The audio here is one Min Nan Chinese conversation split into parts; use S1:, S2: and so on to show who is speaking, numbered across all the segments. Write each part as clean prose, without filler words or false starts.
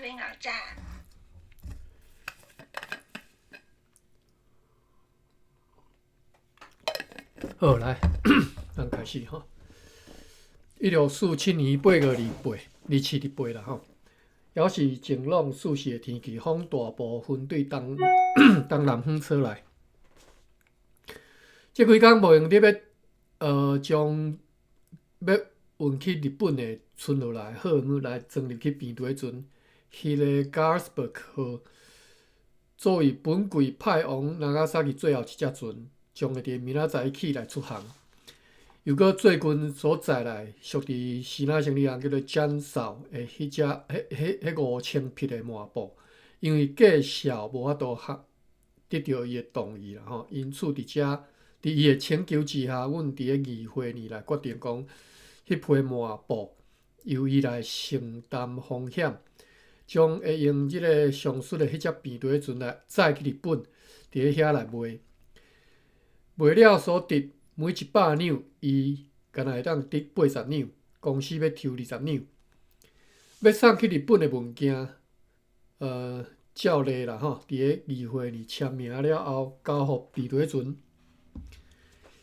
S1: 免𠢕早。
S2: 好，來，咱開始吼。1647年8月28、27、28啦吼，猶是晴朗舒適的天氣，風大部分對東東南方吹來。這幾工無閒得欲，將欲運去日本的存落來貨物來裝入去平碇船，彼个 Garzberg 號作為本季派往那伽薩克最後一隻船，將會佇明仔載起來出航。又閣最近所載來屬佇支那生理人叫做江嫂的彼隻、彼、彼、彼5000匹的麻布，因為價數無法度合得著伊的同意啦吼，因此佇遮佇伊的請求之下，阮佇咧議會裡來決定講，彼批麻布由伊來承擔風險，將會用這个上述的彼隻平碇船來載去日本，佇咧遐來賣，賣了所得。每100兩，伊干焦會當得80兩，公司欲抽20兩。欲送去日本的物件，照例啦吼，佇咧議會裡簽名了後，交予平碇船。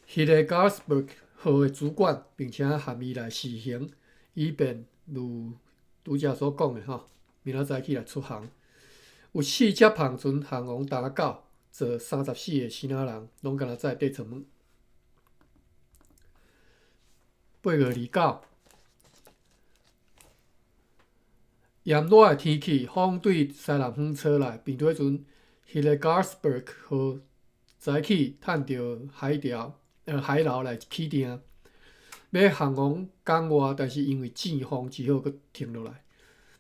S2: 彼个 Garzberg 號的主管，並且含伊來試行，以便如拄才所講的吼，明仔載起來出航。有四隻帆船航往東九，坐34個支那人，攏干焦載短出門。8月29，炎熱的天氣，風對西南方吹來，平碇船彼个 Garzberg 號早起趁著海潮，海流來起碇，欲航往港外，但是因為陣風，只好閣停落來。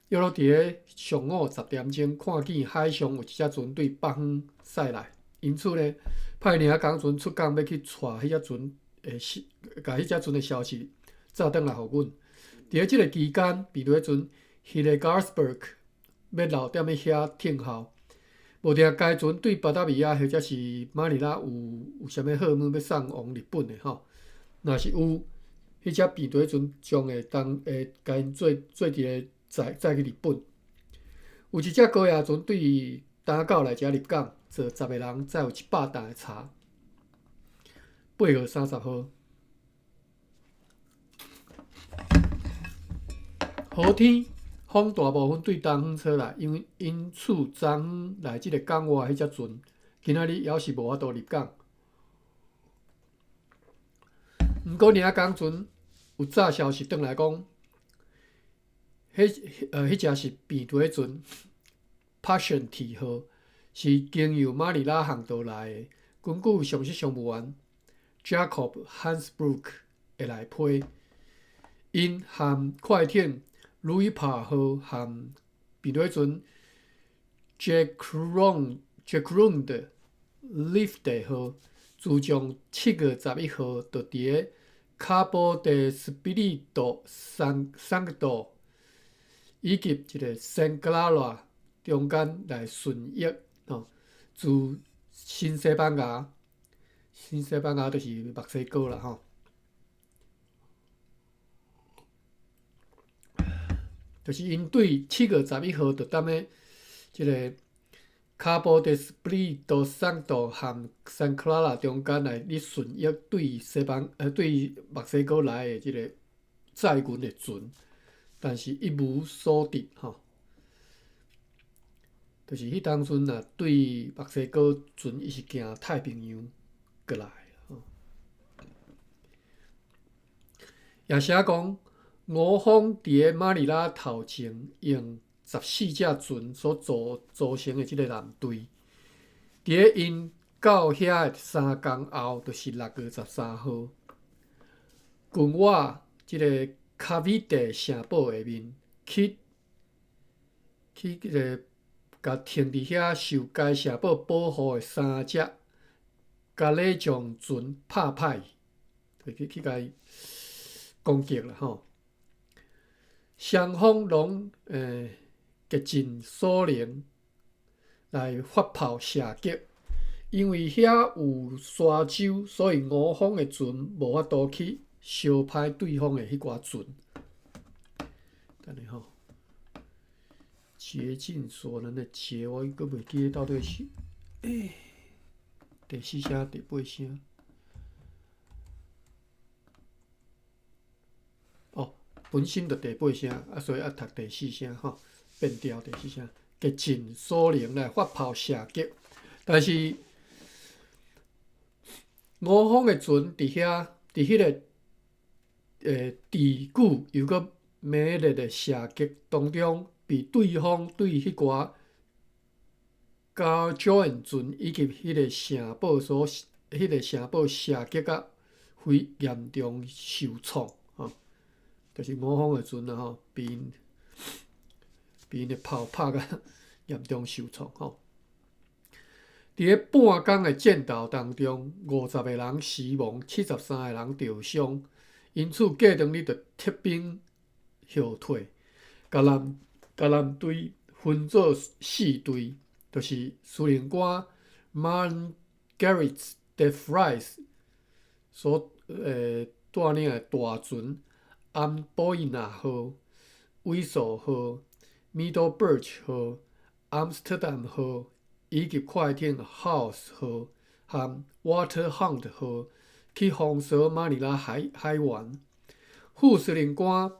S2: 約莫佇咧上午10點鐘，看見海上有一隻船對北方駛來，因此呢，派領工船出港，欲去帶彼隻船。的消，共彼隻船的消息載轉來予阮。佇咧這个期間，平碇船彼个 Garzberg 欲留踮咧遐等候，無定該船對巴達維亞或者是馬尼拉有有啥物貨物欲送往日本的吼。若是有，彼隻平碇船將會當會共𪜶做做佇咧載載去日本。有一隻高壓船對東九來遮入港，坐10個人，載有100擔的茶。8月30號，好天，風大部分對東方吹來，因為因此昨昏來這个港外彼隻船，今仔日猶是無法度入港。毋過領港船有早消息轉來講，彼隻是平碇船，Passion 號，是經由馬尼拉航道來的。根據上級商務員 Jacob Hansbrook 會來批，𪜶和快艇 Louis 號和平碇船 Jackrund Lift 號，自從7月11號就佇咧卡波德斯比利多桑桑格多以及一个聖克拉拉中間來順役，吼，自新西班牙。新西班牙就是墨西哥啦吼，就是𪜶對7月11號就踮咧這个卡波德斯比利多桑多和聖克拉拉中間來咧順役對西班對墨西哥來的這个載運的船，但是一無所得吼，就是彼當陣若對墨西哥船，伊是行太平洋過來，吼，也寫講，俄方佇咧馬尼拉頭前用14隻船所組組成的這个艦隊，佇咧𪜶到遐的3工後，就是6月13號，近倚這个卡維蒂城堡下面，去去這个共停佇遐受該城堡保護的三隻咖喱醬船拍歹，就去去共伊攻擊啦吼。雙方攏竭盡所能來發炮射擊，因為遐有沙洲，所以俄方的船無法度去相拍對方的彼寡船。等下吼，竭盡所能的竭，我閣袂記得到底是，欸，第四聲、第八聲。哦，本身就第八聲，啊，所以愛讀第四聲吼，變調第四聲，竭盡所能來發炮射擊，但是我方的船佇遐，佇彼個持久又閣猛烈的射擊當中，被對方對彼寡 Garjoen 船以及彼個城堡所，彼個城堡射擊甲非嚴重受創，吼，就是我方的船啊吼，被𪜶被𪜶的炮拍甲嚴重受創吼。佇咧半工的戰鬥當中，50個人死亡，73個人著傷。因此過當日就撤兵後退，共艦共艦隊分做四隊，就是司令官 Maarten Gerritsz de Vries 所帶領的大船安波伊納號、威索號、Middelburg 號、阿姆斯特丹號以及快艇 Hals 號和 Waterhound 號去封鎖馬尼拉海海灣。副司令官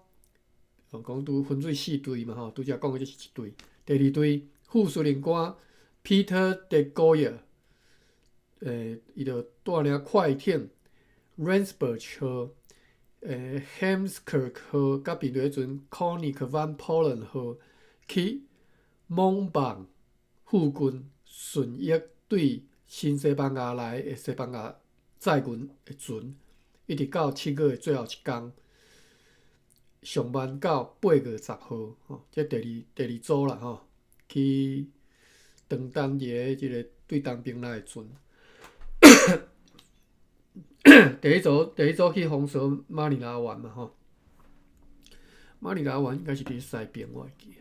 S2: 講拄分做四隊嘛吼，拄才講的這是一隊。第二隊副司令官 Peter de Goyer，伊就帶領快艇 Rensburg 號、Heemskerk 號，佮平隊船 Koninck van Polen 號去蒙邦附近順翼對新西班牙來的西班牙載銀的船，一直到7月的最後一工，上晚到8月10號，吼，這第二組啦，吼，去長等佇个這个對東邊來的船。第一組去封鎖馬尼拉灣嘛，吼，馬尼拉灣應該是佇西邊，我會記得。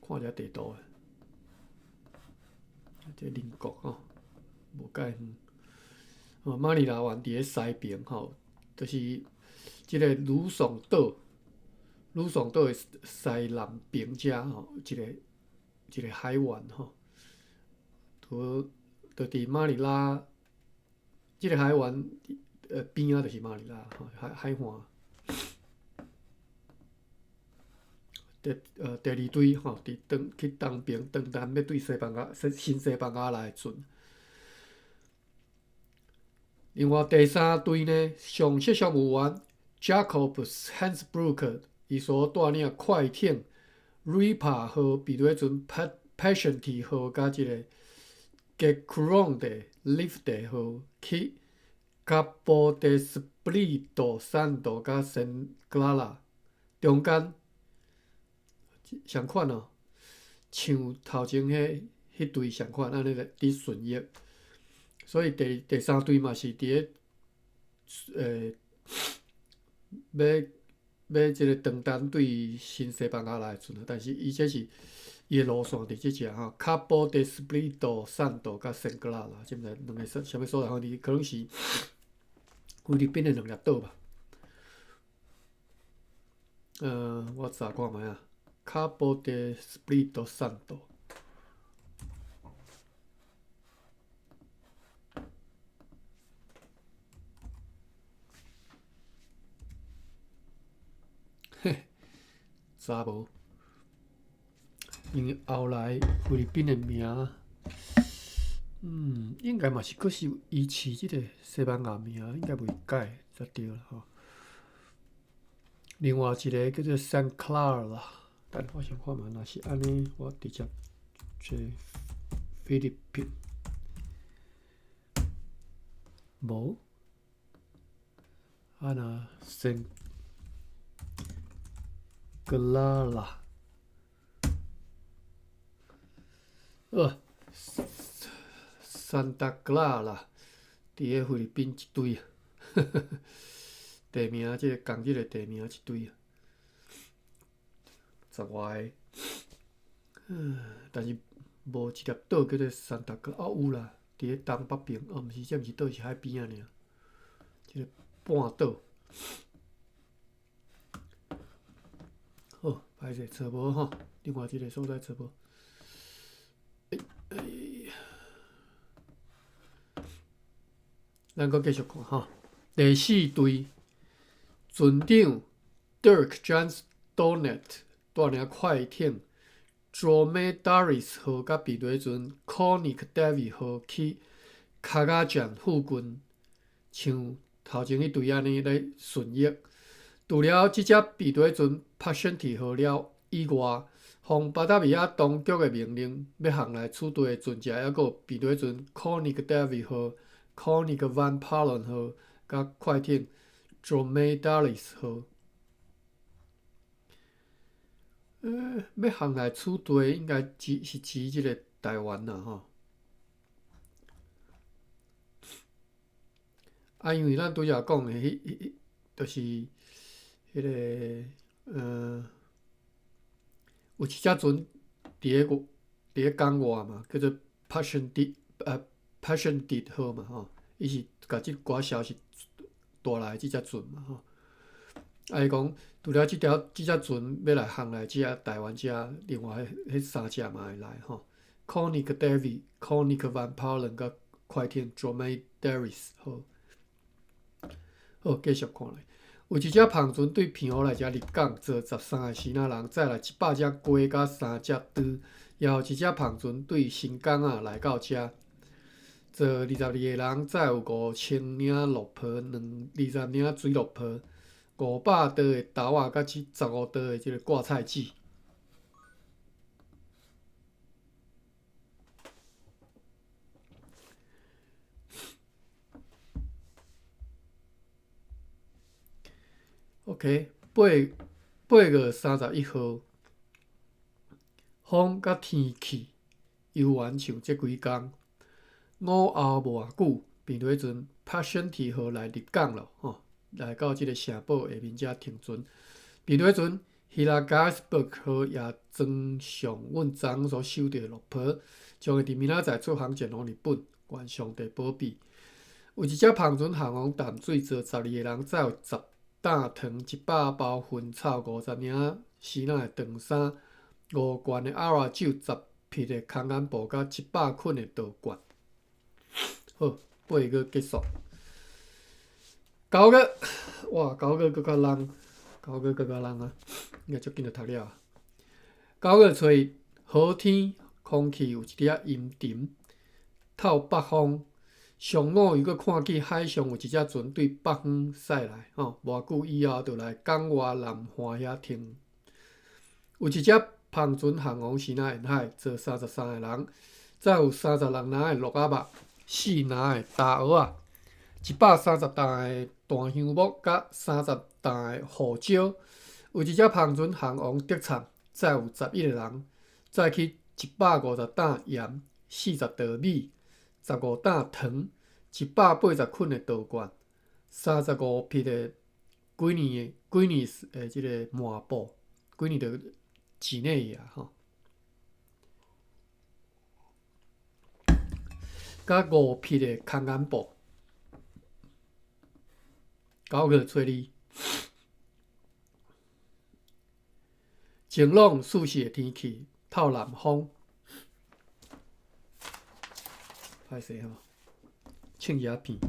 S2: 看一下地圖，這鄰國吼，無介遠。哦，馬尼拉灣佇咧西邊吼，就是這个呂宋島，呂宋島的西南邊遮吼，一个一个海灣吼，就就佇馬尼拉，這个海灣邊仔就是馬尼拉吼，海海岸。第二隊吼，佇東去東邊長等欲對西班牙新西班牙來的船。另外第三隊呢，上席商務員 Jacobus Hansbroek 伊所帶領快艇 Ripa 號、彼得船 Patiënt 號，佮這个 Gekroonde Liefde 號去 Cabo de Espiritu Santo 佮聖克拉拉中間相款哦，像頭前彼彼隊相款，按呢咧佇順翼。所以第三隊嘛是佇咧欲欲這个長等對新西班牙來的船，但是伊這是伊的路線佇這只吼，Cabo de Espiritu Santo 佮聖克拉拉，這毋知兩个啥物所在，反正可能是菲律賓的兩粒島吧。我查看覓啊，Cabo de Espiritu Santo。嘿，查無，因為後來菲律賓的名，應該嘛是閣是維持這个西班牙名，應該袂改才對啦吼。另外一个叫做聖克拉拉，等我先看覓，若是按呢，我直接找菲律賓，無，啊若聖格拉拉，Santa Clara，佇个菲律賓一堆，地名這个仝這个地名一堆，十外个，但是無一粒島叫做 Santa 克，哦有啦，佇咧東北邊，哦毋是，這毋是島，是海邊仔爾，這个半島。好，歹勢找無吼，另外一个所在找無。欸咱閣繼續看吼，第四隊船長 Dirk Jans Donnet 帶領快艇 Dromedaris 號佮避雷船 Konig David 號去卡加站附近，像頭前彼隊按呢咧巡弋。除了這隻避雷船 Pashanti 號了以外，奉巴達維亞當局的命令，欲航來此地的船隻，猶閣有避雷船 Konig David 號、Konig van Pallen 號佮快艇 Dromedaris 號。欲航來此地應該指是指這个台灣啦吼。啊，因為咱拄才講的，彼、彼、就是彼个，有一隻船佇咧港外嘛，叫做 Passion 號嘛吼，伊是共這寡消息帶來這隻船嘛吼。啊，伊講除了這隻船欲來航來遮台灣遮，另外彼三隻嘛會來吼。Konig David、Konig van Pallen 佮快艇 Dromedaris 號。好，繼續看落。有一隻帆船對澎湖來遮入港，載13个支那人，載來100隻雞佮3隻豬。也有一隻帆船對新港仔來到遮，載22个人，載有5000領綠袍，20領水綠袍，500袋的豆仔，佮15袋的這个掛菜籽。OK，8月31號，風佮天氣猶原像這幾工。午後無偌久，避雷船 Pashanti 號來入港囉，吼，來到這个城堡下面遮停船。避雷船 Hillegarsburg 號也裝上阮昨昏所收著的綠袍，將會佇明仔載出航前往日本。願上帝保庇。有一隻帆船航往淡水，載12个人，載有10擔糖、100包薰草、50領絲仔的長衫、5罐的阿拉酒、10匹的空眼布，佮100捆的稻罐。好，8月結束。9月，哇，9月閣較重，9月閣較重啊，應該足緊就讀了。9月初一，好天，空氣有一點仔陰沉，透北風。上午又閣看見海上有一隻船對北方駛來，吼，無偌久以後就來港外南岸遐停。有一隻帆船航往支那沿海，載33个人，載有36籃的鹿仔肉、4籃的焦蚵仔、130擔的檀香木，佮30擔的胡椒。有一隻帆船航往竹塹，載有11个人，載去150擔鹽、40袋米、15擔糖、180捆的稻罐、35匹的幾年幾年的這个麻布，幾年就幾內亞吼，佮5匹的空眼布。9月初二，晴朗舒適的天氣，透南風。歹勢吼，凊一下片。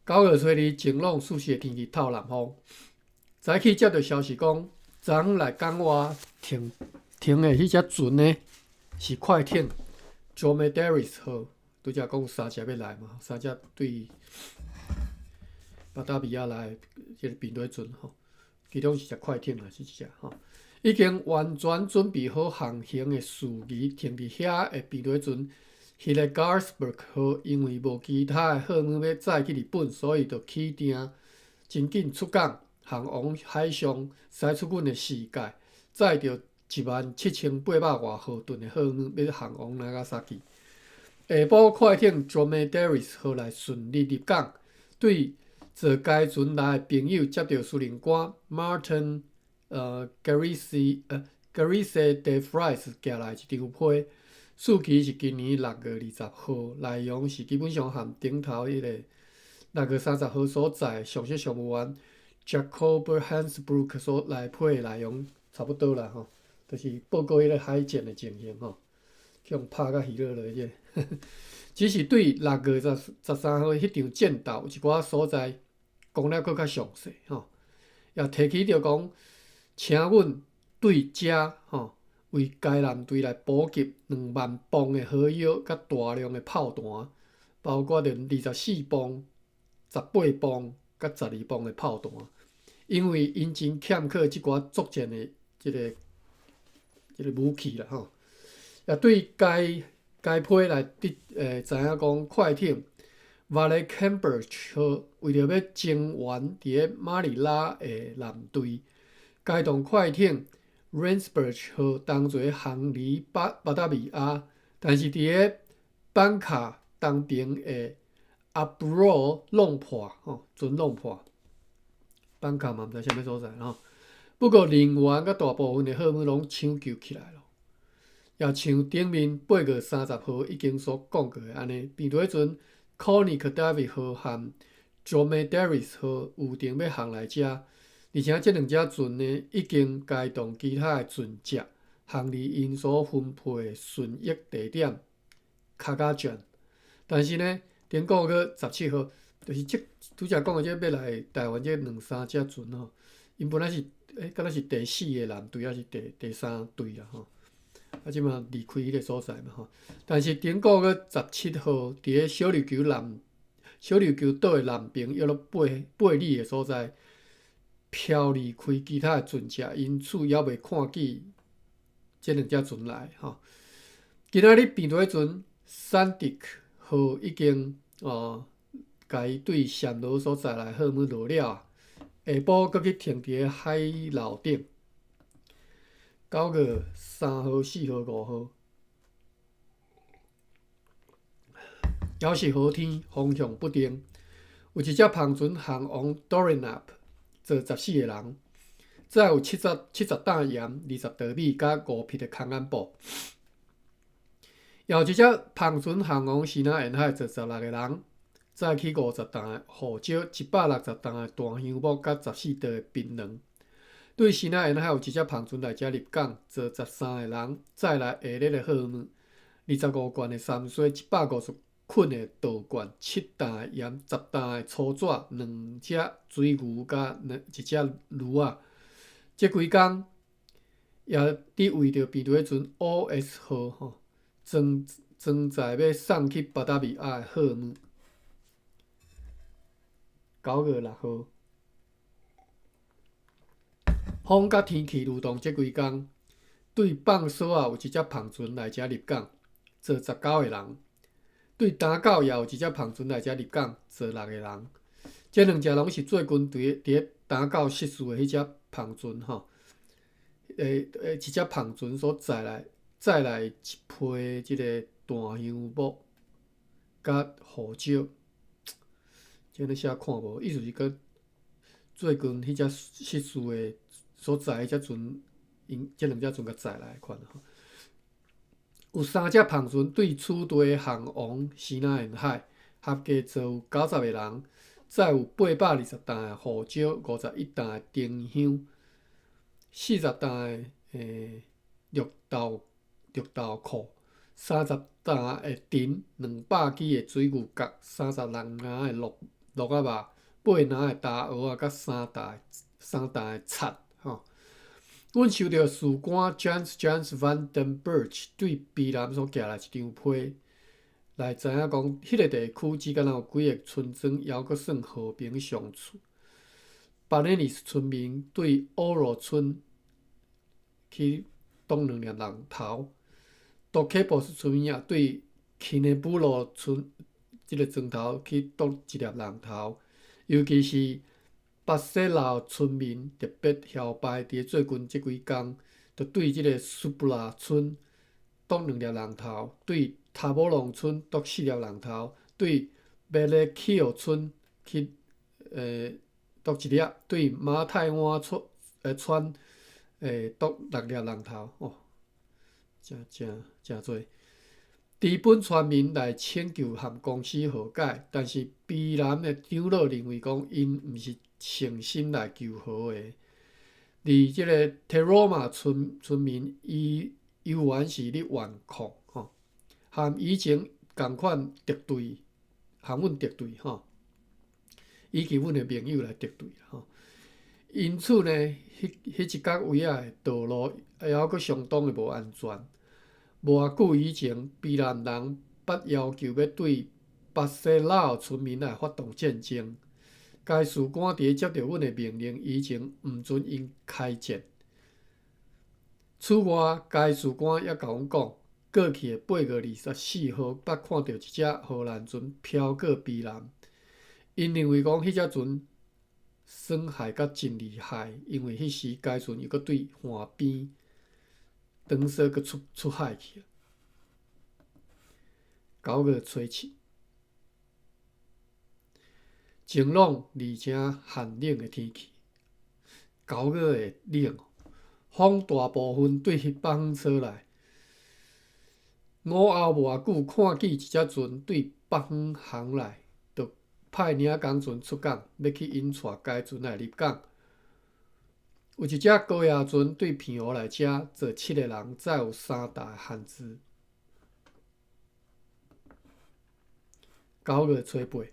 S2: 9月初二，晴朗舒適的天氣，透南風。早起接到消息講，昨昏來港外停停的彼隻船呢，是快艇 Dromedaris 號。拄才講三隻欲來嘛，三隻對巴達維亞來這个避雷船吼。其中一隻快艇啊，是一隻吼，已經完全準備好航行的事宜，停佇遐的避雷船 Hillegarsburg 號，因為無其他的貨物欲載去日本，所以就起訂，真緊出港，航往海上，駛出阮的視界，載著17,800外荷噸的貨物，欲航往那加薩基。下晡快艇 Dromedaris 號來順利入港，對坐該船來的朋友接著司令官 Martin Gerritse de Vries 寄來一張批，日期是今年6月20號，內容是基本上含頂頭彼个6月30號所載上席商務員 Jacob Hansbrook 所來批的內容差不多啦吼，就是報告彼个海戰的情形吼，去予拍甲稀落落這個，只是對6月13號彼場戰鬥有一寡所在講了閣較詳細吼，也提起著講，請阮對遮吼為該艦隊來補給2萬磅的火藥佮大量的炮彈，包括著24磅、18磅佮12磅的炮彈，因為𪜶真欠缺這寡作戰的這個武器啦吼。也對該批來得知影講快艇 Valkenburg 號為著欲增援佇咧馬尼拉的艦隊，該棟快艇 Rensburg 號當作航離巴達維亞，但是佇咧班卡東爿的阿布羅弄破吼，船弄破。班卡嘛毋知啥物所在吼。不過人員佮大部分的貨物攏搶救起來囉。也像頂面8月30號已經所講過的按呢，病毒彼陣 Konig David 號和 Dromedaris 號預定欲航來遮，而且這兩隻船呢已經該動其他的船隻航離𪜶所分配的順益地點卡加卷。但是呢，頂個月17號，就是這拄才講的這欲來台灣這兩三隻船吼，𪜶本來是敢若是第四个艦隊，抑是第三隊啦吼。啊，這馬離開彼个所在嘛吼。但是頂個月17號，佇咧小琉球島的南爿約落8里的所在，飄離開其他的船隻，因此猶未看見這兩隻船來吼。今仔日病毒彼陣，山迪克號已經哦，共伊對暹羅所載來貨物落了，下晡閣去停佇咧海樓頂。9月3號、4號、5號，猶是雨天，風向不定。有一隻帆船航王 Dornap 載14個人，載有70擔鹽、20袋米佮5匹的空眼布。又有一隻帆船航王西南沿海載16個人，載去50擔的胡椒、160擔的大香木佮14袋的檳榔。對西南沿海有一隻帆船來遮入港，載13個人，載來下熱的貨物，25罐的三水，150捆的稻罐，7擔的鹽，10擔的粗紙，兩隻水牛佮一隻驢仔。這幾工也佇為著病毒彼陣 O.S 號吼裝載欲送去巴達維亞的貨物。9月6號。風佮天氣流動，這幾工對放索仔有一隻帆船來遮入港，載19個人；對丹狗也有一隻帆船來遮入港，載6個人。這兩隻攏是最近佇咧丹狗失事的彼隻帆船吼，一隻帆船所載來一批這个大香木佮胡椒，這咧寫看無，意思是講最近彼隻失事的所載彼隻船，𪜶這兩隻船共載來款吼。有三隻帆船對此地航往西南沿海，合計載有90個人，載有820擔的胡椒、51擔的丁香、40擔的綠豆蔻、30擔的藤、200支的水牛角、36籃的鹿仔肉、8籃的大蚵仔，佮3擔的賊吼。阮收著士官 Jans Jans van den Berg 對卑南所寄來一張批，來知影講，彼个地區只敢若有幾个村莊，猶閣算和平相處。巴內尼斯村民對歐羅村去擋兩粒人頭，多克波斯村民也對基內布羅村這个磚頭去擋一粒人頭，尤其是巴西老村民特別囂敗，佇最近這幾工，就對這个蘇布拉村擋兩粒人頭，對塔波隆村擋四粒人頭，對貝雷基奧村去擋一粒，對馬太灣村擋六粒人頭，哦，誠誠誠濟。知本村民來請求和公司和解，但是卑南的長老認為講，𪜶毋是誠心來求和的。而這个 Teroma 村村民伊猶原是咧頑抗吼，和以前仝款敵對，和阮敵對吼，以及阮的盟友來敵對吼。因此呢，彼彼一角位仔的道路猶閣相當的無安全。無偌久以前，卑南人捌要求欲對巴西老村民來發動戰爭。該士官佇咧接著阮的命令以前，毋准𪜶開戰。此外，該士官猶共阮講，過去的8月24號，捌看著一隻荷蘭船飄過卑南。𪜶認為講，彼隻船損害甲真厲害，因為彼時該船又閣對岸邊轉說閣出出海去。9月初7，晴朗而且寒冷的天氣，九月會冷，風大部分對北方吹來。午後無偌久，看見一隻船對北方航來，就派領港船出港，欲去引帶該船來入港。有一隻高壓船對澎湖來遮，坐七個人，載有三沓番薯。9月初8。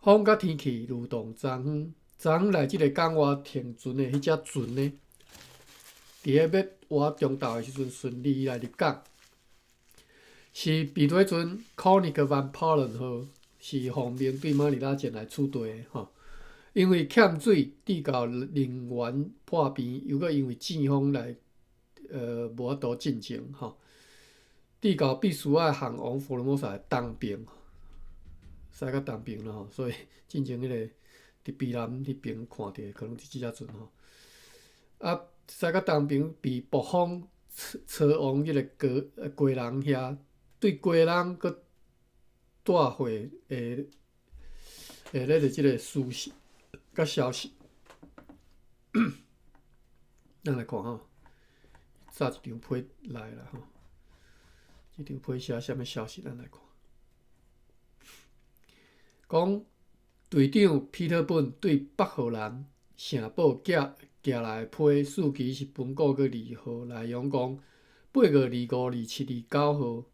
S2: 風佮天氣如同昨昏，昨昏來這个港灣停船的彼隻船呢，佇咧欲倚中晝的時陣順利來入港。是避水船 Koenig van Palen 號，是奉命對馬尼拉前來取代的吼。因為欠水，致到能源破病，又閣因為戰風來，無法度進前吼，致到必須愛航往福爾摩沙的東爿。駛較東爿啦吼，所以進前彼个佇卑南彼爿看著可能是這隻船吼。啊，駛較東爿被暴風吹往彼个高基隆遐，對基隆閣帶貨的的咧個這个事實佮消息。咱來看吼，早一張批來啦吼，這張批寫啥物消息？咱來看。講隊長彼得本對北荷蘭城堡寄寄來的批，事期是本個月2號。內容講，8月25、27、29號，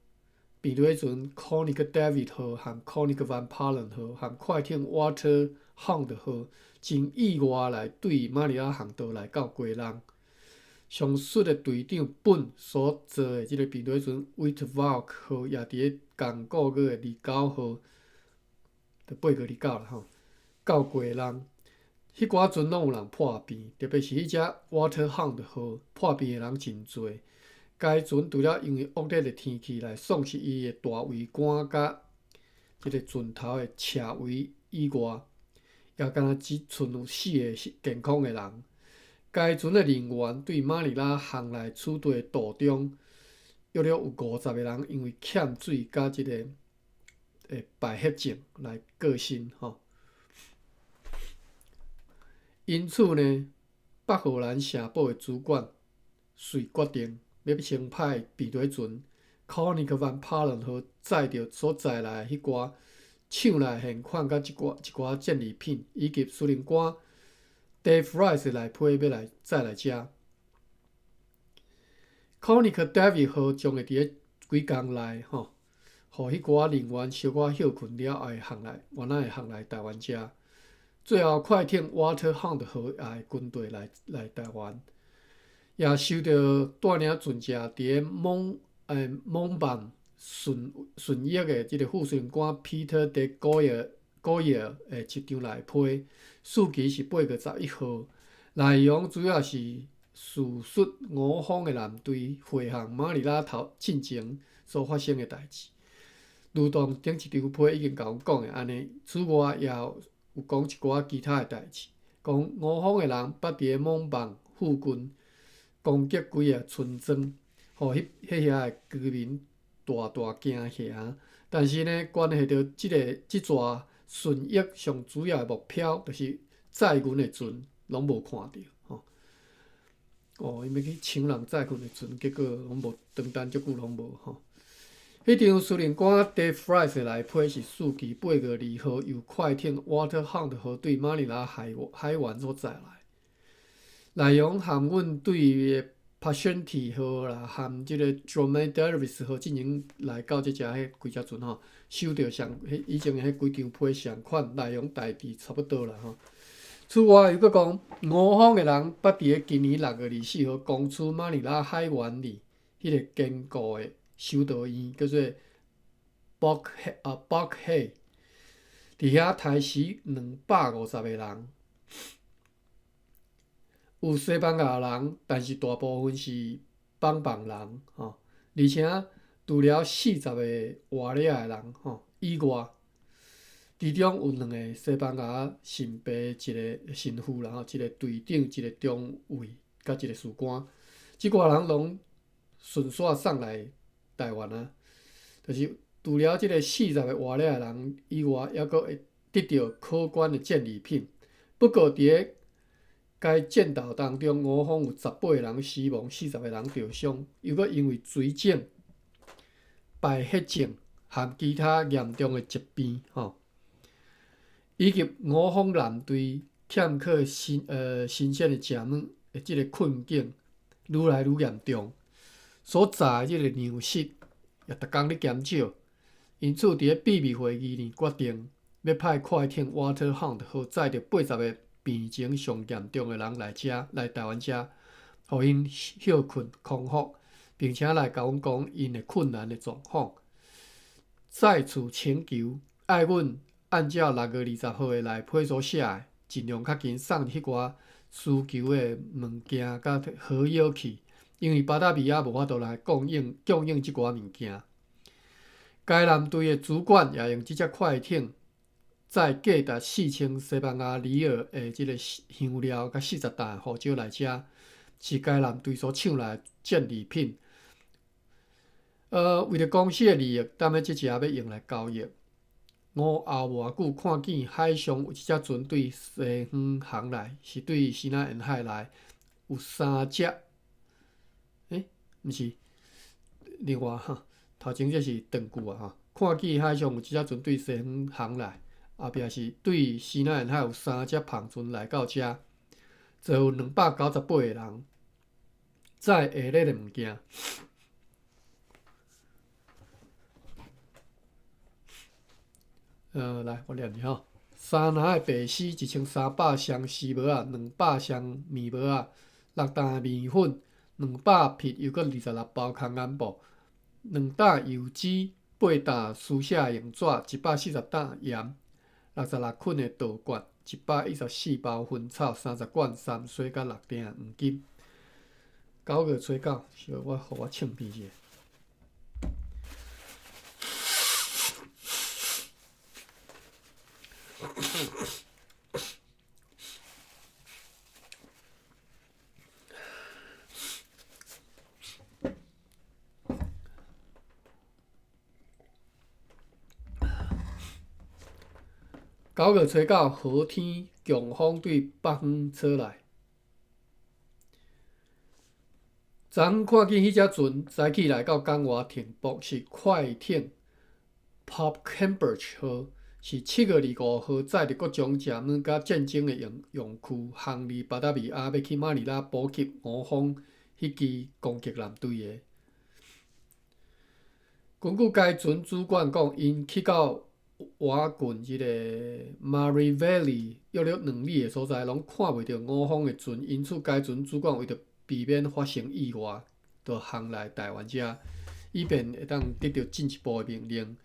S2: 避水船 Koenig David 號和 Koenig van Palen 號和快艇 Water Hound 號，真意外來對馬尼拉航道來到基隆。上述的隊長本所坐的這个避水船 Witvalk 號，也佇咧仝個月的29號。就8月29啦吼，到基隆，彼寡船攏有人破病，特別是彼隻 Water Hound 號破病的人真濟。該船除了因為惡劣的天氣來喪失伊的大桅杆佮這个船頭的斜桅以外，也敢若只賰有四个健康的人。該船的人員對馬尼拉航來取代的途中，約略有50個人因為欠水佮這个敗血症來過身吼。因此呢，北荷蘭城堡的主管遂決定欲先派避水船 Koenig van Palen 號載著所載來的彼寡廠內現款佮一寡一寡戰利品，以及司令官 De Vries 來批欲來載來遮。Koenig David 號將會佇咧幾工內吼。予彼寡人員小可歇睏了後，會航來，原來會航來台灣遮。最後，快艇 Water Hound 號也會跟綴來來台灣，也收著帶領船隻佇咧蒙蒙板順順役的這个副司令官 Peter de Goyer Goyer 的一張內批，事期是8月11號。內容主要是敘述吳方的艦隊會向馬尼拉頭進前所發生的代誌。如同頂一張批已經共阮講的按呢，此外也有講一寡其他的代誌，講吳方的人捌佇咧蒙板附近攻擊幾个村莊，予彼彼遐的居民大大驚嚇。但是呢，關係著這个這逝順役上主要的目標，就是載銀的船，攏無看著吼。哦，𪜶欲去搶人載困的船，結果攏無長等足久攏無吼。彼張司令官 De Vries 的內批是四期8月2號由快艇 Waterhound 號對馬尼拉海海灣所載來，內容含阮對 Passionate 號啦，含這個 Dromedaris 號進前來到這隻彼幾隻船吼，收著上彼以前的彼幾張批上款內容大致差不多啦吼。此外，又閣講吳方的人捌佇咧今年6月24號攻取馬尼拉海灣裡彼个堅固的修道院，叫做 Boghead，佇遐刣死250個人，有西班牙人，但是大部分是幫幫人吼，而且除了40個活掠的人吼以外，其中有兩个西班牙神父，一个神父啦吼，一个隊長，一個中尉，佮一個士官，這寡人攏順紲送來台灣啊。就是除了這个40個活掠的人以外，猶閣會得著可觀的戰利品。不過，佇咧該戰鬥當中，吳方有18個人死亡，40個人著傷，又閣因為水腫、敗血症含其他嚴重的疾病吼。以及吳方艦隊欠缺新鮮的食物的這个困境愈來愈嚴重，所載的這个糧食也逐工咧減少，因此佇咧秘密會議呢決定欲派快艇 Waterhound 號載著80個病情上嚴重的人來遮來台灣遮，予𪜶歇睏康復，並且來共阮講𪜶的困難的狀況，再次請求愛阮按照6月20號的內批所寫的，盡量較緊送彼寡需求的物件佮好藥去，因為巴達維亞無法度來供應這寡物件。該艦隊的主管也用這隻快艇載價值4000西班牙里爾的這个香料佮40擔胡椒來遮，是該艦隊所搶來的戰利品。為著公司的利益，踮咧這隻欲用來交易。我後無偌久看見海上有一隻船對西方航來，是對西南沿海來，有三隻，毋是，另外哈，頭前這是斷句啊吼。看見海上有一隻船對西方航來，後壁是對西南沿海有三隻帆船來到遮，坐有298個人，載下列的物件。來，我念一吼。三籃的白絲，1300箱絲帽仔，200箱棉帽仔，6擔麵粉，200匹又閣26包空眼布，2擔油脂，8擔書寫用紙，140擔鹽，66捆的稻罐，114包薰草，30罐三水，佮6鈿黃金。9月初9，小我予我唱片一下。9月初9，好天強風對北方吹來。昨昏看見彼隻船早起來到港外停泊，是快艇 Pop Cambridge 號，是7月25號載著各種食物佮戰爭的用具，航離巴達維亞，欲去馬尼拉補給吳方彼支攻擊艦隊的。根據該船主管講，𪜶去到倚近這个 Maariveli 約略2里的所在，攏看袂著吳方的船，因此該船主管為著避免發生意外，就航來台灣遮，以便會當得著進一步的命令。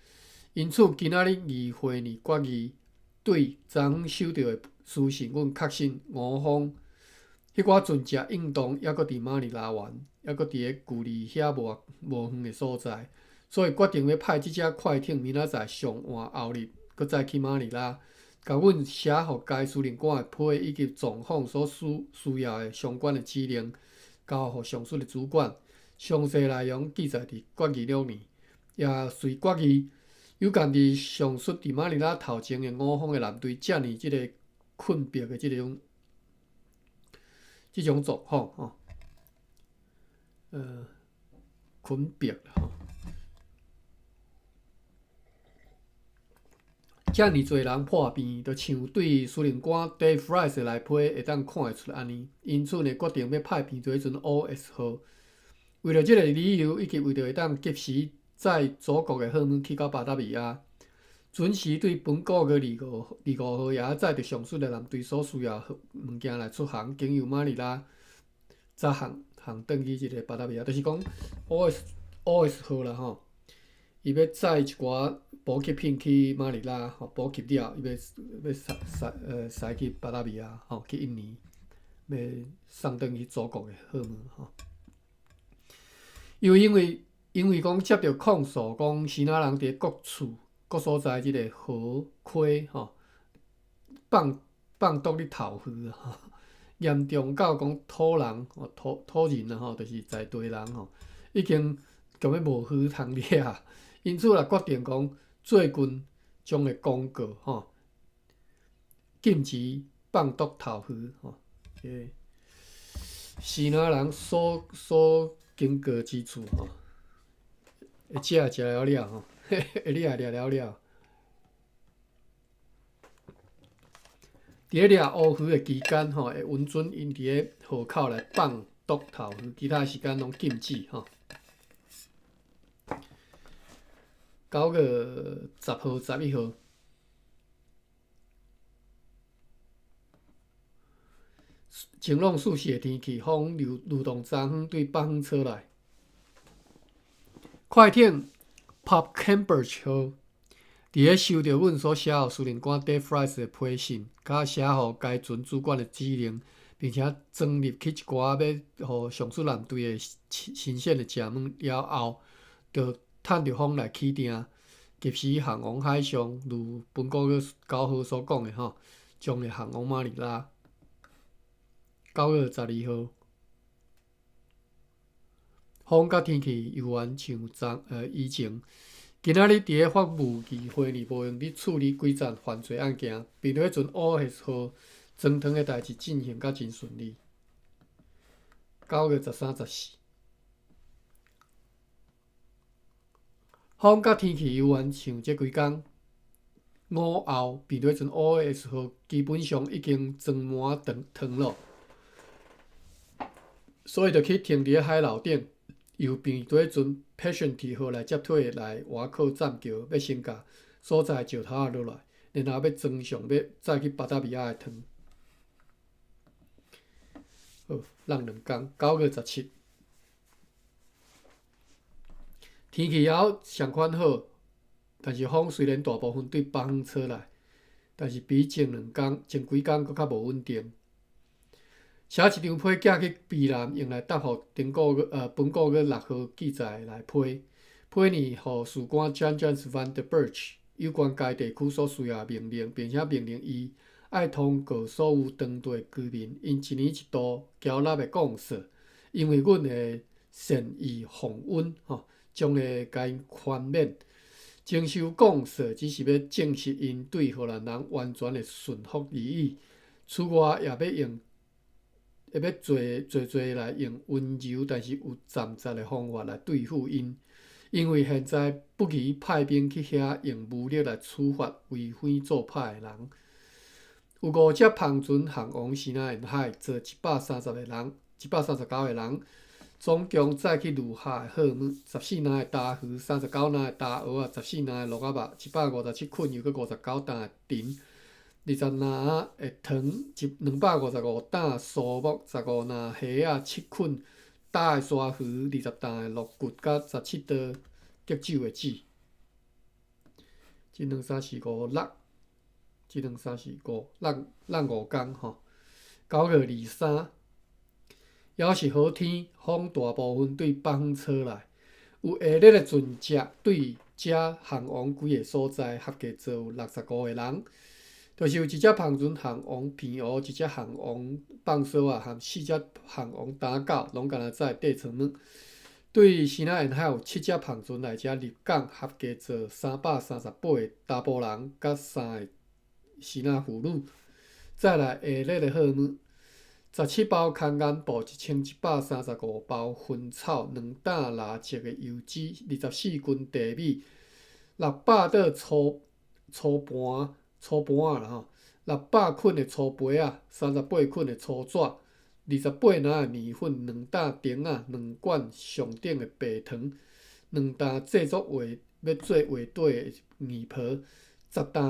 S2: 因此，今仔日議會呢決議，對昨昏收著的書信，阮確信吳方彼寡船隻應當猶閣佇馬尼拉灣，猶閣佇咧距離遐無遠的所在，所以決定欲派這隻快艇明仔載上岸後日，閣再去馬尼拉，共阮寫予該司令官的批以及狀況所需要的相關的指令，交予上述的主管。詳細內容記載佇決議裡面，也隨決議有鑒佇上述佇馬尼拉頭前的吳方的艦隊遮爾這个困迫的這種狀況吼。捆迫吼。遮爾濟人破病，就像對司令官 Dave Rice 的內批會當看會出按呢。因此呢，決定欲派編隊彼陣 O.S 號。為著這个理由，以及為著會當及時載祖國的貨物去到巴達維亞，準時對本個月25號也載著上述的艦隊所需要物件來出航，經由馬尼拉，再航航轉去這个巴達維亞，就是講 O.S 號啦吼，伊欲載一寡補給品去馬尼拉，吼補給了，伊欲欲駛駛駛去巴達維亞，吼去印尼，欲送轉去祖國的貨物吼。又因為講接著控訴，講支那人佇各處各所在這个河溪吼放放毒咧投魚吼，嚴重到講土人吼土土人啊吼，就是在地人吼，已經強欲無魚通掠，因此啦決定講最近將會公告吼，禁止放毒投魚吼，這个支那人所經過之處吼，會食食了了吼，會掠掠了了。佇咧掠烏魚的期間吼，會允准𪜶佇咧河口來放毒投魚，其他時間攏禁止吼。9月10號、11號，晴朗舒適的天氣，風流流動昨昏對北方吹來。快艇 Pop Cambridge 號佇咧收著阮所寫予司令官 Dave Rice 的批信，佮寫予該船主管的指令，並且裝入去一寡欲予上述艦隊的新鮮的食物了後，就趁著風來起碇，及時航往海上，如本個月9號所講的吼，將會航往馬尼拉。9月12號，風佮天氣猶原像昨以前。今仔日佇咧法務議會裡無閒佇處理幾棧犯罪案件，並彼陣 O.S 號裝糖的代誌進行甲真順利。9月13、14，風佮天氣猶原像這幾工。午後，並彼陣 O.S 號基本上已經裝滿糖糖囉，所以就去停佇咧海樓頂。由編隊船 Passionate 號來接替來倚靠棧橋，欲先共所在石頭仔落來，然後欲裝上欲載去巴達維亞的糖。好，挵兩工，9月17，天氣猶仝款好，但是風雖然大部分對北方吹來，但是比前兩工、前幾工閣較無穩定。寫一張批寄去卑南，用來答覆頂個月本個月6號記載的內批。批呢，予士官 Jan Jans van der Burch 有關該地區所需要的命令，並且命令伊愛通告所有當地居民，𪜶一年一度繳納的貢稅，因為阮會善意奉允，吼，將會共𪜶寬免。徵收貢稅只是欲證實𪜶對荷蘭人完全的順服而已。此外，也欲用。會欲濟濟濟來用溫柔，但是有站實的方法來對付𪜶，因為現在不宜派兵去遐用武力來處罰為非作歹的人。有五隻帆船航往支那沿海，載130個人，139個人，總共載去餘下的貨物：14籃的焦魚，39籃的焦蚵仔，14籃的鹿仔肉，157捆又閣59擔的藤。20籃的糖，一255擔蘇木，15籃蝦仔，7捆焦的鯊魚，20擔的鹿骨，佮17袋激酒的籽。一兩三四五六，一兩三四五六六五工吼。9月23，猶是好天，風大部分對北方吹來，有下熱的船隻對遮航往幾个所在，合計載有65個人。就是有一隻帆船航往澎湖，一隻航往放索仔，含四隻航往打狗，攏干焦載底層物。對支那沿海有七隻帆船來遮入港，合計載338個查埔人，佮三个支那婦女。再來下熱的貨物， 17包空眼布，1135包薰草，2担蜡质的油脂，24斤茶米，600桌粗粗盘粗盘仔啦吼，600捆的粗被仔，38捆的粗纸，28篮的麵粉，2担釘仔，2罐上等的白糖，2担製作畫欲做畫底的硬皮，10擔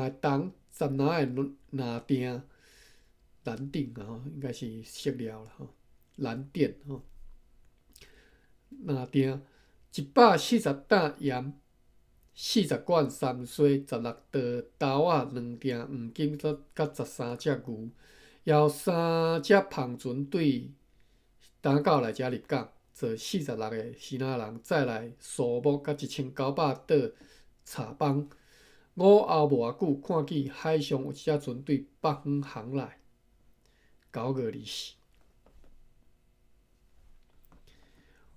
S2: 的銅，10籃的藍鈿。藍靛啊吼，應該是色料啦吼，藍靛吼，藍靛，140擔鹽，40罐三萜，16袋豆仔，2鈿黃金，佮13隻牛，猶有三隻帆船對東九來遮入港，載46個支那人，載來蘇木佮1900桌茶枋。午後無偌久，看見海上有一隻船對北方航來。9月24，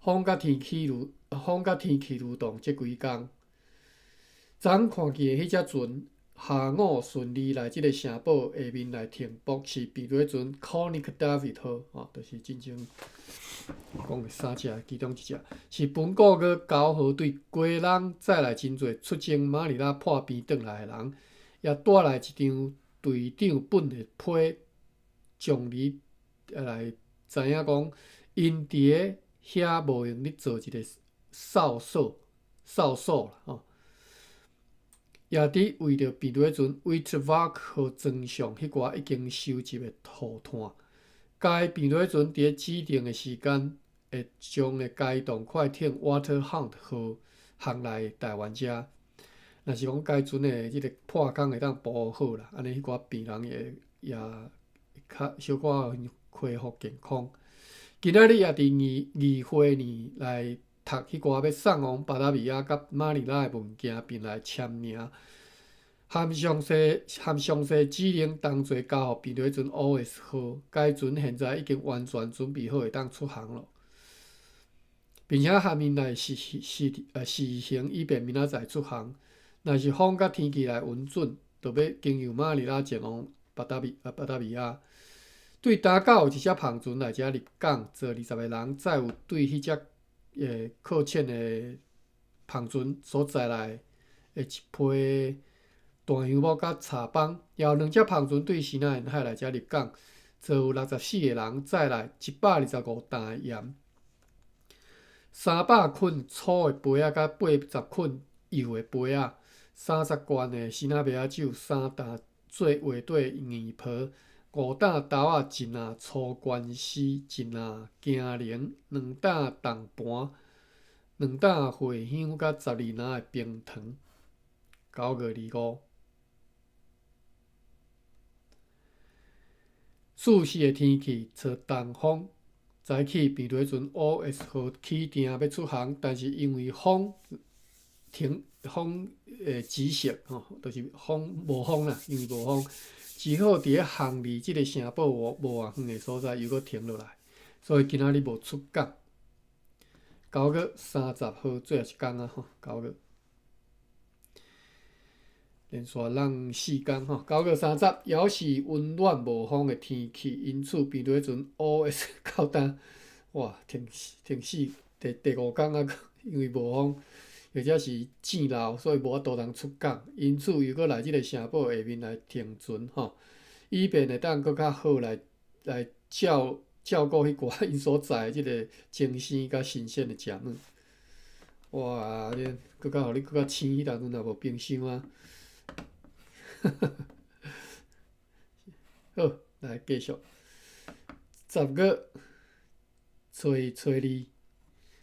S2: 風佮天氣流，風佮天氣流動，這幾工，昨昏看見的彼隻船，下午順利來這个城堡下面來停泊，是避雷船 Konig David 號，吼，就是進前講的三隻其中一隻，是本個月9號對基隆載來真濟出征馬尼拉破病轉來的人，也帶來一張隊長本的批。將你來知影講，𪜶佇咧遐無閒咧做一个哨所，哨所啦吼。也佇為著避雷船 Witwerk 號船上彼寡已經收集的塗炭。該避雷船佇咧指定的時間，會將的該棟快艇 Waterhound 號航來台灣遮。若是講該船的這个破空會當補好啦，按呢彼寡病人會也。較小可恢復健康。今仔日也佇議會呢來讀彼寡欲送往巴達維亞佮馬尼拉的文件，並來簽名。含詳細含詳細指令同齊交予避雷船 O.S 號，該船現在已經完全準備好會當出航了，並且含𪜶來試行，以便明仔載出航。若是風佮天氣來允准，就欲經由馬尼拉前往巴達維亞。對東九有一隻帆船來遮入港，載20個人，載有對彼隻擱淺的帆船所載來的一批大楊木佮茶枋，也有兩隻帆船對西南沿海來遮入港，載有64個人，載來125擔的鹽，300捆粗的被仔佮80捆幼的被仔，30罐的西拿麦仔酒，3擔做畫底硬皮。5擔豆仔，一籃粗官絲，一籃金鈴，2擔銅盤，2擔茴香，佮12籃的冰糖。9月25，四時的天氣，吹東風。早起避雷船 O.S 號起訂欲出航，但是因為風停，風會止息吼，就是風無風啦，因為無風。只好佇咧航離這个城堡無偌遠的所在，又閣停落來，所以今仔日無出港。9月30號最後一工啊吼，九月連續攏4工吼。9月30，猶是溫暖無風的天氣，因此避雷船 O.S 到今哇停停死第五工啊，因為無風。或者是降落，所以無法度通出港，因此又閣來這个城堡下面來停船吼，以便會當閣較好來照顧彼寡𪜶所載的這个精鮮佮新鮮的食物。哇！這閣較予你閣較鮮，彼當陣若無冰箱啊。好，來繼續。10月初一、初二，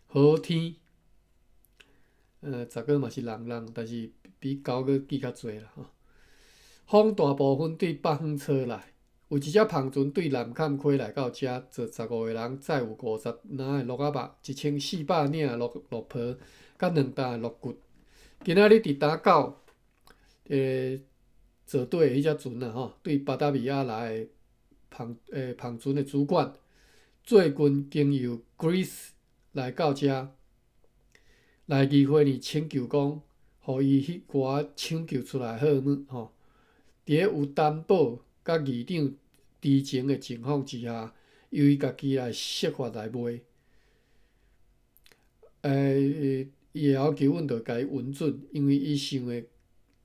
S2: 好天。10月嘛是冷冷，但是比9月記較濟啦吼。風大部分對北方吹來，有一隻帆船對南崁溪來到遮，載15個人，載有50籃的鹿仔肉，1400領的鹿鹿皮，佮2擔的鹿骨。今仔日佇東九，坐底的彼隻船啊吼，對巴達維亞來的帆船的主管，最近經由 Greece 來到遮。來議會呢請求講，予伊彼寡搶救出來好物吼。佇咧有擔保佮議長知情的情況之下，由伊家己來設法來賣。伊會曉求阮著共伊允准，因為伊想的，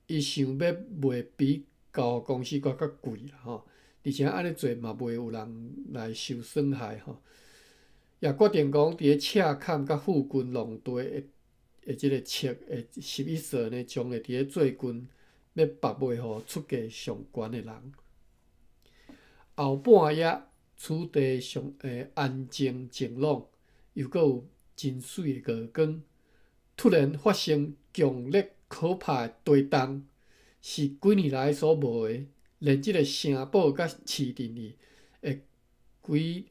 S2: 伊想欲賣比交公司閣較貴啦吼，而且按呢做嘛袂有人來受損害吼。也決定講，佇咧赤崁佮附近農地的的這个冊的11所呢，將會佇咧最近欲拍賣予出價上懸的人。後半夜，此地上安靜晴朗，又閣有真媠的月光。突然發生強烈可怕的地動，是幾年來所無的，連這个城堡佮市鎮裡的幾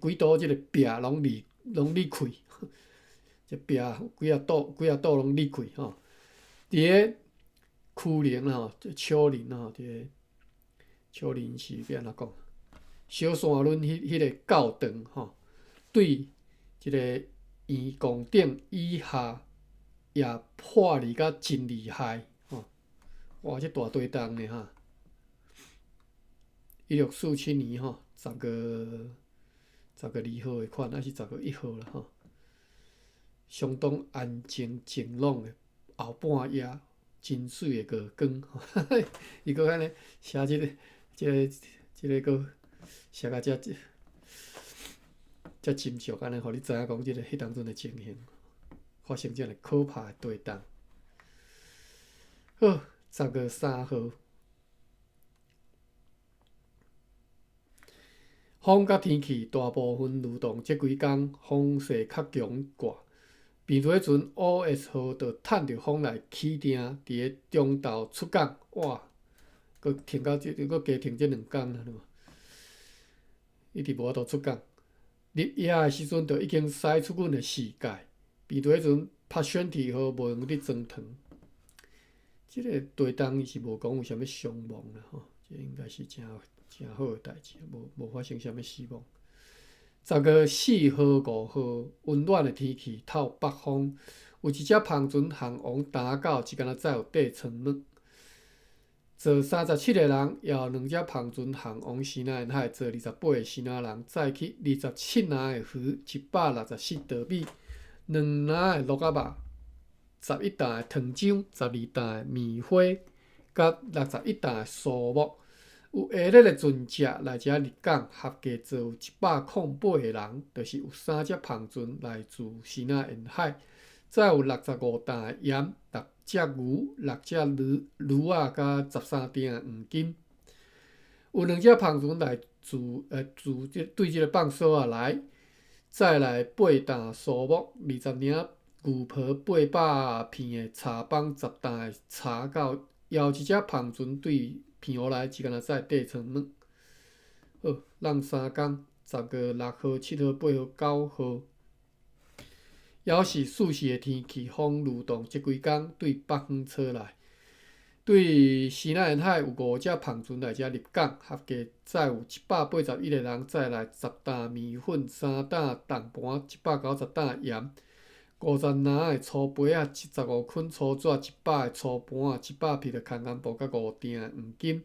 S2: 幾堵這个壁攏裂攏裂開，這壁幾仔堵幾仔堵攏裂開吼。佇咧丘陵吼，丘陵吼，佇咧丘陵是欲按怎講？小山崙彼彼个教堂吼，對這个圓拱頂以下也破裂甲真厲害吼！哇，這大地動呢哈！1647年吼，10月10月2號的款，抑是10月1號啦吼。相當安靜晴朗的後半夜，真媠的月光，伊閣按呢寫這个、這个、這个閣寫甲遮遮斟酌按呢，予你知影講這个彼當陣的情形，發生遮爾可怕的地動。好，10月3號，風佮天氣大部分流動，這幾工風勢較強掛。病毒彼陣，O.S 號就趁著風來起碇，佇咧中晝出港。哇！閣停到這，閣加停這兩工啦，一直無法度出港。入夜的時陣，就已經駛出阮的視界。病毒彼陣，拍選體號無閒佇裝糖。這个地動伊是無講有啥物傷亡啦，吼，這應該是誠誠好的代誌，無無發生啥物死亡。10月4號、5號，溫暖的天氣，透北風，有一隻帆船航往礁口，一工仔載有塊倉物，坐37個人，也有兩隻帆船航往西南沿海，坐28個西南人，載去27籃的魚，164稻米，2籃的鹿仔肉，11擔的糖漿，12擔的棉花，佮61擔的蘇木。有下熱的船隻來遮入港，合計坐有108個人，就是有三隻帆船來自西南沿海，載有65擔的鹽、六隻牛、六隻驢驢仔，佮13鋛的黃金。有兩隻帆船來自自這對這个放索仔來，載來8擔蘇木、20領牛皮、800片的茶枋、10擔的茶，到猶有一隻帆船對澎湖來，只干焦載塊倉物。好，咱三工，10月6號、7號、8號、9號，猶是四時的天氣，風流動，這幾工對北方吹來，對西南沿海有五隻帆船來遮入港，合計載有181個人，載來10擔麵粉、3擔銅盤、190擔鹽、50籃的粗皮仔、75捆粗紙、100个粗盤仔、100匹的空絅布，佮5鋛的黃金。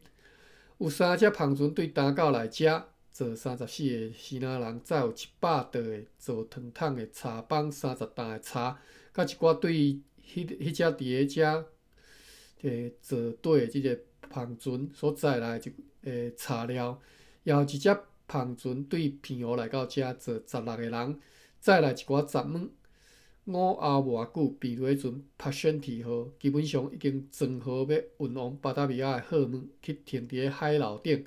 S2: 有三隻帆船對礁口來遮，坐34個西南人，載有100桌的做糖桶的茶枋、30擔的茶，佮一寡對彼彼隻佇咧遮做綴的這个帆船所載來的一茶料，也有一隻帆船對澎湖來到遮，坐16個人，載來一寡雜物。午後無偌久，病毒彼陣拍選體號，基本上已經裝好欲運往巴達維亞的貨物去停佇咧海樓頂。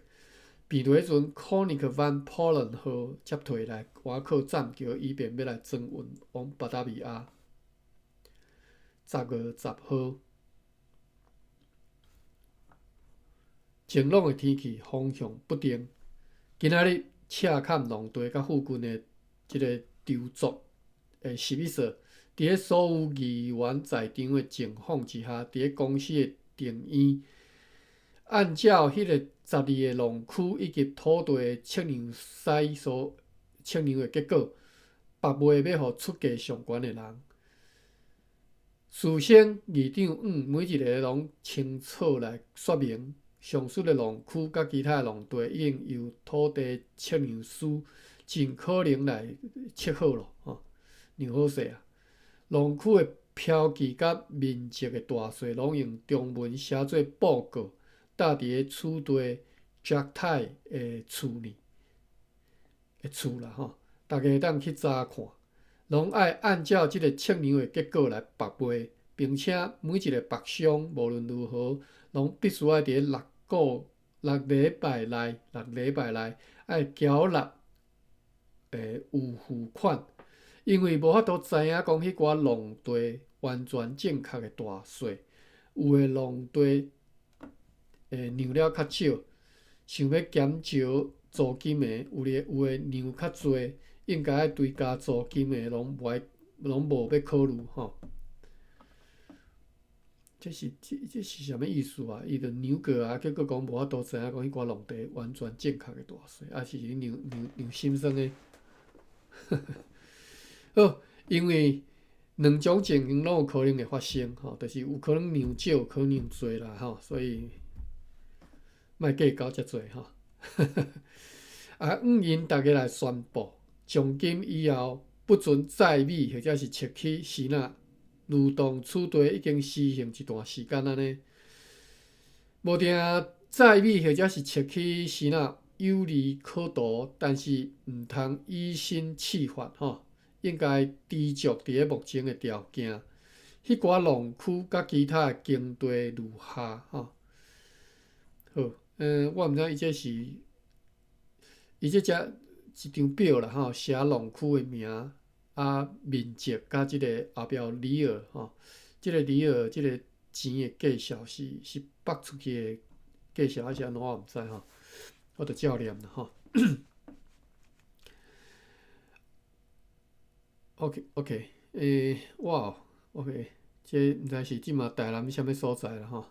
S2: 病毒彼陣，Koninck van Polen 號接退來倚靠棧橋，以便欲來裝運往巴達維亞。10月10號，晴朗的天氣，風向不定。今仔日赤崁農地佮附近的這个籌作的11所，佇咧所有議員在場的情況之下，佇咧公司的庭院，按照彼個12个農區以及土地的測量師所測量的結果，拍賣欲予出價上懸的人。事先議長每一个攏清楚來說明，上述的農區佮其他的農地已經由土地測量師盡可能來測好囉，吼，量好勢啊。農區的標記佮面積的大細，攏用中文寫做報告，貼佇咧此地石太的厝呢，的厝啦吼，逐家會當去查看，攏愛按照這个測量的結果來拍賣，並且每一个木箱無論如何，攏必須愛佇咧6個6禮拜內，6禮拜內愛繳納預付款，因為無法度知影講彼寡農地完全正確的大細，有的農地量了較少，想欲減少租金的，有的量較濟，應該愛追加租金的，攏無欲考慮吼。這是啥物意思啊？伊就量過啊，結果講無法度知影講彼寡農地完全正確的大細，抑是量量量心酸的。好，因為兩種情形攏有可能會發生吼，就是有可能量少，有可能量濟啦吼，所以莫計較遮濟吼。啊，毋𪜶逐家來宣布，從今以後不准載米或者是測去時若，如同此地已經實行一段時間按呢，無定載米或者是測去時若有利可圖，但是毋通以身試法吼，應該知足佇咧目前的條件。彼寡農區佮其他的耕地如下吼。好，我毋知伊這是，伊這只一張表啦吼，寫農區的名。啊，面積佮這个後壁有里爾吼，這个里爾這个錢的價數是北出去的價數，還是按怎我毋知吼，我就照念啦吼。OK OK，哇，OK，這毋知是這馬台南啥物所在啦吼，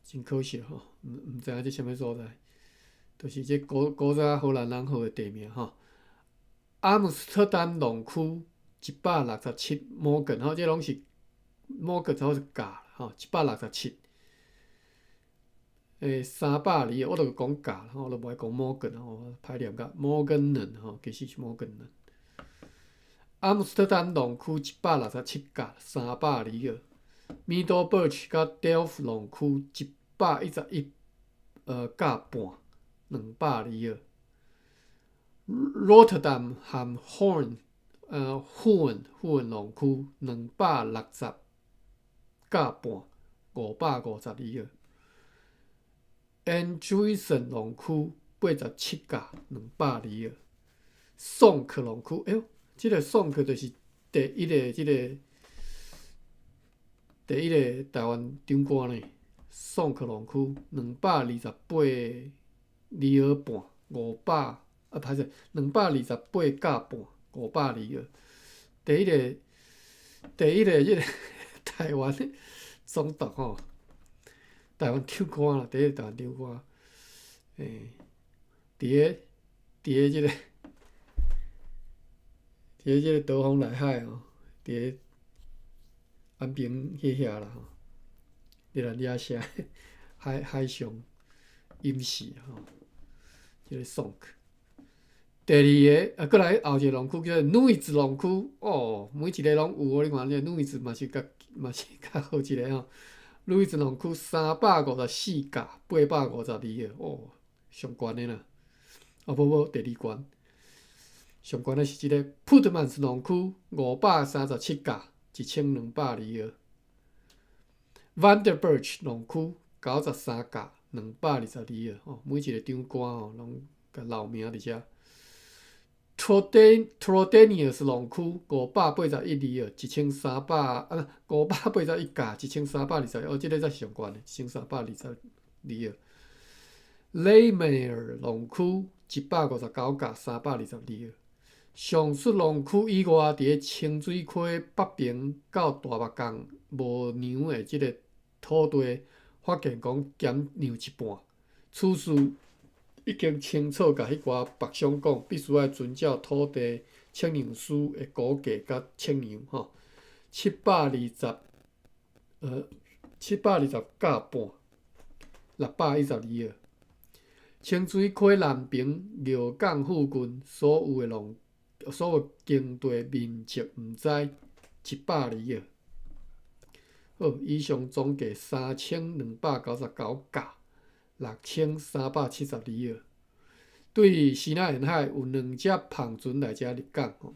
S2: 真可惜吼，毋知影這啥物所在，就是這古早荷蘭人號的地名吼。阿姆斯特丹農區167摩根吼，這攏是摩根，吼是甲吼，一百六十七。300里，我著講甲吼，我都無愛講摩根吼，歹念甲摩根人吼，其實是摩根人。阿姆斯特丹農區167甲300里。米多堡區佮德爾夫農區111甲半200里。鹿特丹和霍爾霍爾農區260甲半550里。安水森農區87甲200里。宋克農區，哎喲，這个宋克就是第一个台灣長官呢。宋克農區228里爾半五百。啊，歹勢，228甲半500里爾。第一个這个台灣的總督吼，台灣長官啦，第一个台灣長官，佇咧這个島風內海吼，佇咧安平彼遐啦吼，熱蘭遮城海上隱士吼，這个宋克。第二个，啊，閣來後一个農區叫做女子農區，哦，每一个攏有哦，你看這女子嘛是較好一个吼。女子農區354甲852个，哦，上懸的啦。哦，無無，第二懸，上懸的是這个普特曼斯農區537甲1200里。Vanderburch 農區93甲222个，吼，每一个長官吼攏共留名佇遮。Trotenius 農區581里爾1300啊，581甲1320，哦，這个才是上懸的，1320里爾。雷梅爾農區159甲322里爾。上述農區以外，佇咧清水溪北爿到大目港無量的這个土地，發現講減量一半。此事已經清楚共彼寡木商講，必須愛遵照土地測量師的估價佮測量吼，720甲半。612號。清水溪南平廟港附近所有的農所有耕地面積毋知102號。好，以上總計3299甲6372號。對支那沿海有兩隻帆船來遮入港吼。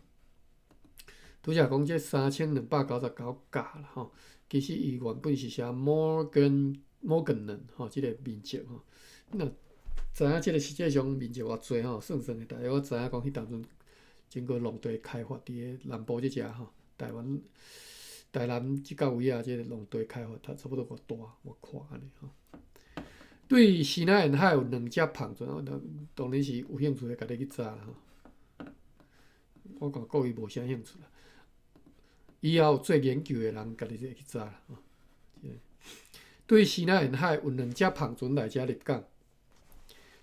S2: 拄才講這3299甲啦吼，其實伊原本是寫 morgen morgenen 吼，這個面積吼。若知影這個實際上面積偌濟吼，算算的，大約我知影講彼當陣經過農地開發佇个南部這遮吼，台灣台南這到位啊，這個農地開發差不多偌大偌闊按呢吼。對支那沿海有兩隻帆船，當然是有興趣的，家己去查啦吼。我看各位無啥興趣啦。以後做研究的人，家己會去查啦。對支那沿海有兩隻帆船來遮入港，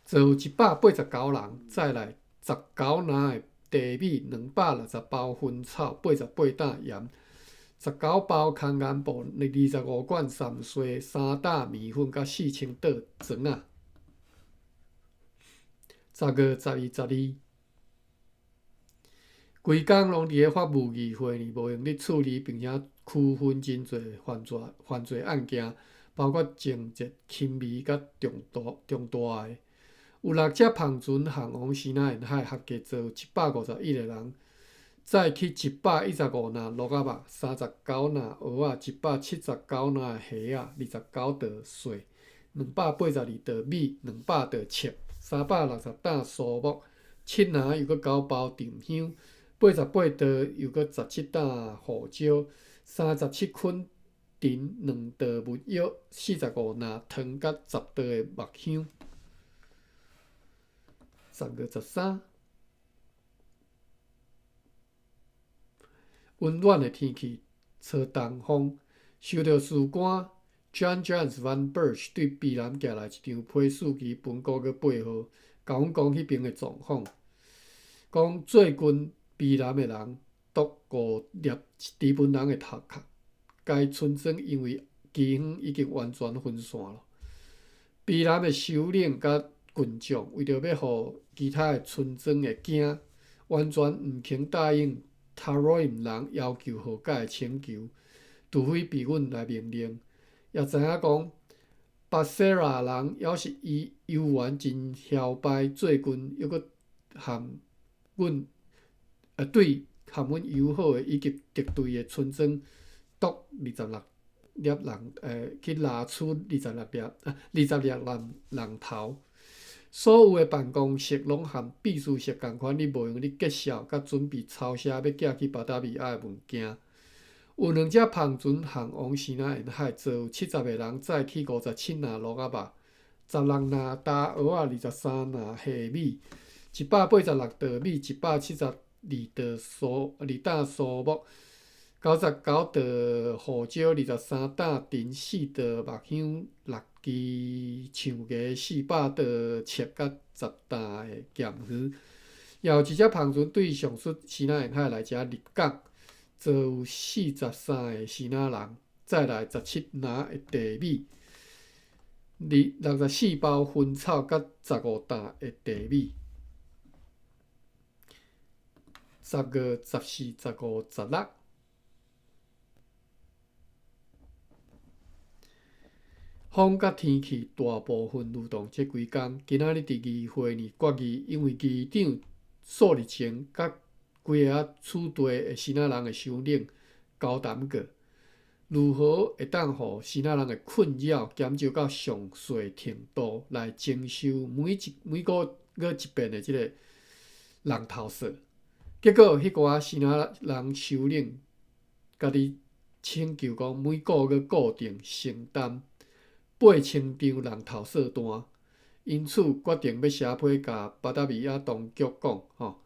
S2: 載有189人，載來19籃的茶米、260包薰草、88擔鹽、19包空岩布、25罐杉屑、3擔麵粉，佮4000桌磚仔。10月11、12，規工攏佇咧法務議會呢，無閒咧處理，並且區分真濟犯罪案件，包括情節輕微佮重大的。有六隻帆船航往支那沿海，合計載有151個人，載去115籃蘆仔肉、39籃蚵仔、179籃蝦仔、29袋蒜、282袋米、200袋粟、360擔蘇木、7籃又閣9包沉香、88袋又閣17擔胡椒、37捆藤、2袋沒藥、45籃糖佮10袋的木香。10月13，溫暖的天氣，吹東風，受著士官 Jan Jansz van Burch 對卑南寄來一張批示其分閣8號，共阮講彼爿的狀況，講最近卑南的人剁五粒豬本人的頭殼，該村莊因為饑荒已經完全分散了。卑南的首領佮郡長為著欲予其他的村莊會驚，完全毋肯答應塔羅姆人要求和解的請求，除非被阮來命令。也知影講，巴西拉人猶是伊猶原真囂敗，最近猶閣和阮對和阮友好的以及敵對的村莊剁26粒人，去拉出26粒26人人頭。所有的辦公室攏和秘書室仝款，咧無閒咧介紹佮準備抄寫欲寄去巴達維亞的文件。有兩隻帆船航往支那沿海，載有70個人，載去57籃蘆仔肉、16籃焦蚵仔、23籃蝦米、186袋米、172袋蘇2擔蘇木、99袋胡椒、23擔藤、4袋木香、6支象牙、400袋粟佮10擔的鹹魚。也有一隻帆船對上述支那沿海來遮入港，載有43個支那人，載來17籃的茶米、64包薰草佮15擔的茶米。10月14、15、16。風佮天氣大部分流動這幾工，今仔日佇議會呢決議，因為議長數日前佮幾个此地的支那人的首領交談過，如何會當予支那人的困擾減少到上細程度，來徵收每個月一遍的這个人頭稅。結果，彼寡支那人首領家己請求講，每個月固定承擔8000張人頭稅單，因此決定欲寫批共巴達維亞當局講，吼，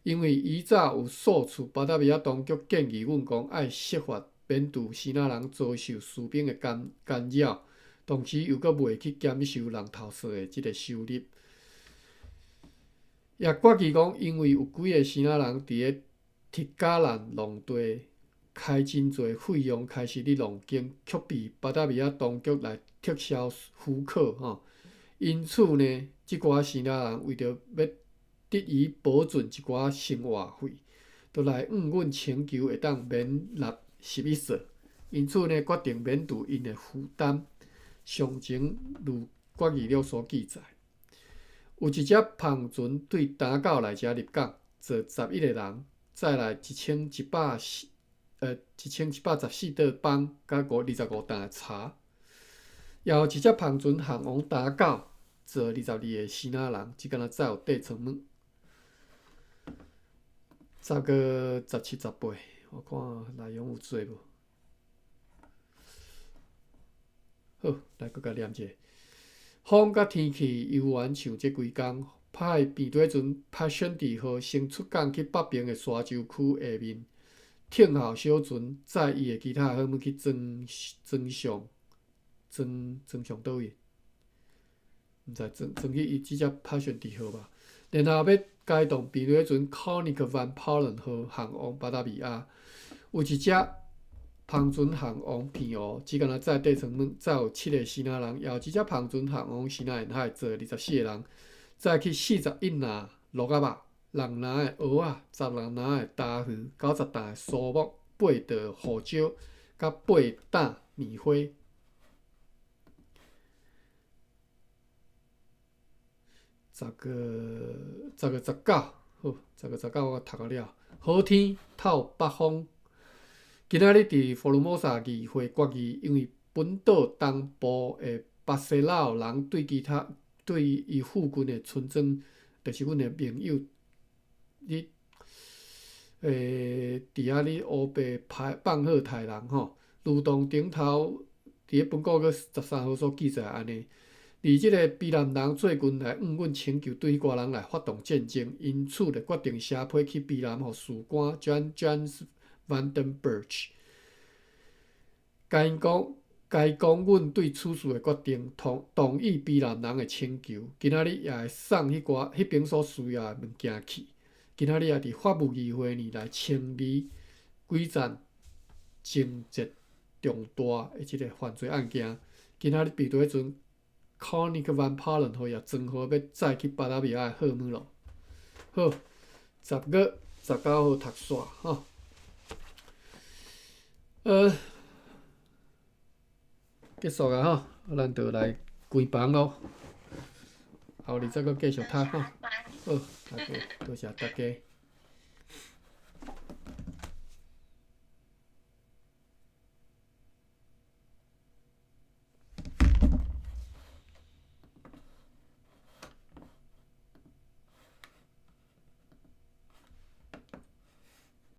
S2: 因為以早有數次巴達維亞當局建議阮講愛設法免除支那人遭受士兵的干擾，同時又閣袂去減收人頭稅的這个收入。也決議講，因為有幾个支那人佇咧鐵甲蘭農地開真濟費用開始咧弄經，卻被巴達維亞當局來撤銷許可吼。因此呢，這寡支那人為著欲得以保存一寡生活費，就來向阮請求會當免納11索。因此呢，決定免除𪜶的負擔。詳情如決議錄所記載。有一隻帆船對丹狗來遮入港，載11個人，載來1114磅佮25擔的柴。也有一隻帆船航往丹狗，載22個支那人，只敢若載有硩床物。10月17、18，我看內容有濟無？好，來閣共念一下。風佮天氣猶原像這幾工，派病底船 Passchendaele 號先出港去北爿的沙洲區下面，等候小船載伊的其他伙物去裝裝上裝裝上佗位？毋知裝裝去伊這隻 Passchendaele 號吧。然後欲開動病底船 Koninck van Palen 號航往巴達維亞，有一隻帆船航往澎湖，只敢若載硩床物，載有七個支那人；也有一隻帆船航往西南沿海，載24個人，載去41籃鹿仔肉、六籃的蚵仔、16籃的鮑魚、90擔的蘇木、八袋胡椒，佮八擔棉花。10月19，好，十月十九我讀予了。好天透北風。今仔日佇福爾摩沙議會決議，因為本島東部的巴西老人對其他對伊附近的村莊，就是阮的盟友，咧佇遐咧烏白派放火刣人吼，如同頂頭佇咧本國13號所記載按呢。而這个卑南人最近來向阮請求對彼寡人來發動戰爭，因此就決定寫批去卑南予士官 Jan Jansz van den Bergh，共𪜶講，共伊講阮對此事的決定，同意卑南人的請求。今仔日也會送彼寡彼爿所需要的物件去。今仔日也佇法務議會呢來清理幾件情節重大的這个犯罪案件。今仔日彼佇彼陣，Koninck van Palen 號也裝好欲載去巴達維亞的貨物咯。好，10月19號讀煞吼。結束啊吼，咱就來關房咯。後日再閣繼續讀吼。好，大家多謝大家。